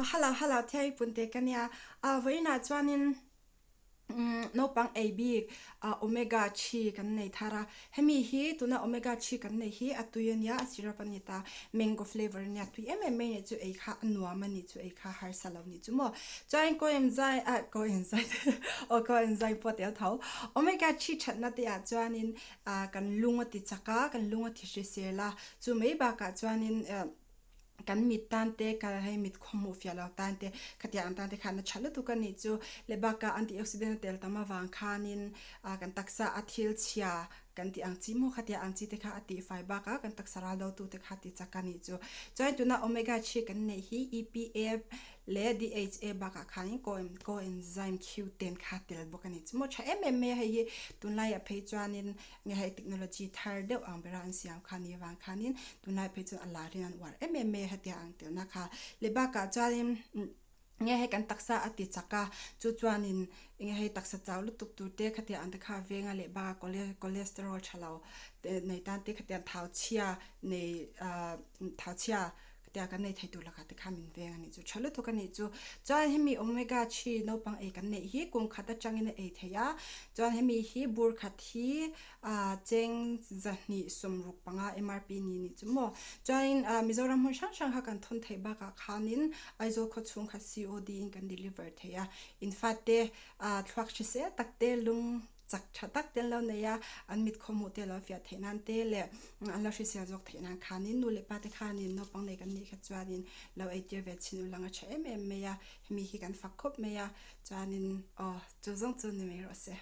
Hello hello Thiai Punte ka nia. Vawiinah chuanin naupang ei bik omega chi kan nei thar a. Hemi hi tuna omega chi kan nei hi a tui a nia, a syrup a ni ta. Mango flavour a nia, tui em em mai nih chu ei kha a nuam a nih chu ei kha harsa lo nih chu maw. Chuan coenzyme ah coenzyme aw coenzyme pawh tel tho. Omega chi thatna te ah chuanin kan lung a ti chak a, kan lung a ti hrisel a. Chu mai bakah chuanin Kan mit tan te, ka hei mit khawhmuh fiah lo tan te, khatiang ang tan te khan a tha lutuk a nih chu. Le bakah antioxidant a tel tam avang khanin kan taksa a thil chhia kan tih ang chi maw khatiang ang chi te kha a tihfai bakah kan taksa ral do tu te kha ti chak a nih chu. Chuan tuna omega chi kan neih hi EPA leh DHA bakah khanin coenzyme Q10 kha tel bawk a nih chu maw. Tha em em mai a hei hi tunlaiah phei chuanin Nge hei technology thar deuh ang bera an siam kha ni avang khanin tunlai phei chuan a lar in an uar em em mai a hetia ang telna kha. Le bakah chuanin nge hei kan taksa a ti chak a, chu chuanin nge hei taksa chau lutuk tur te khatia ang te kha venga leh bakah cholesterol tha lo te nei tan te khatiang thau chhia nei ah thau chhia Tia kan nei thei tur lakah te kha min veng a nih chu. Tha lutuk a nih chu. Chuan hemi omega chi naupang ei kan neih hi kum khat atangin a ei thei a. Chuan hemi hi bur khat hi cheng zahnih sawmruk panga MRP ni nih chu maw. Chuanin Mizoram hmun hrang hrang kha kan thawn theih bakah khanin Aizawl khawchhung kha COD in kan deliver thei a. In fate thluak hrisel tak te lung Chak tha tak te an lo nei a, an mit khawhmuh te a lo fiah theih nan te leh an lo hrisel zawk theih nan khanin nu leh pa te khanin naupang nei kan nih kha chuanin lo eitir ve chhin u lang a tha em em mai a, hemi hi kan fak khawp mai a, chuanin aw chu zawng chu ni mai rawh se.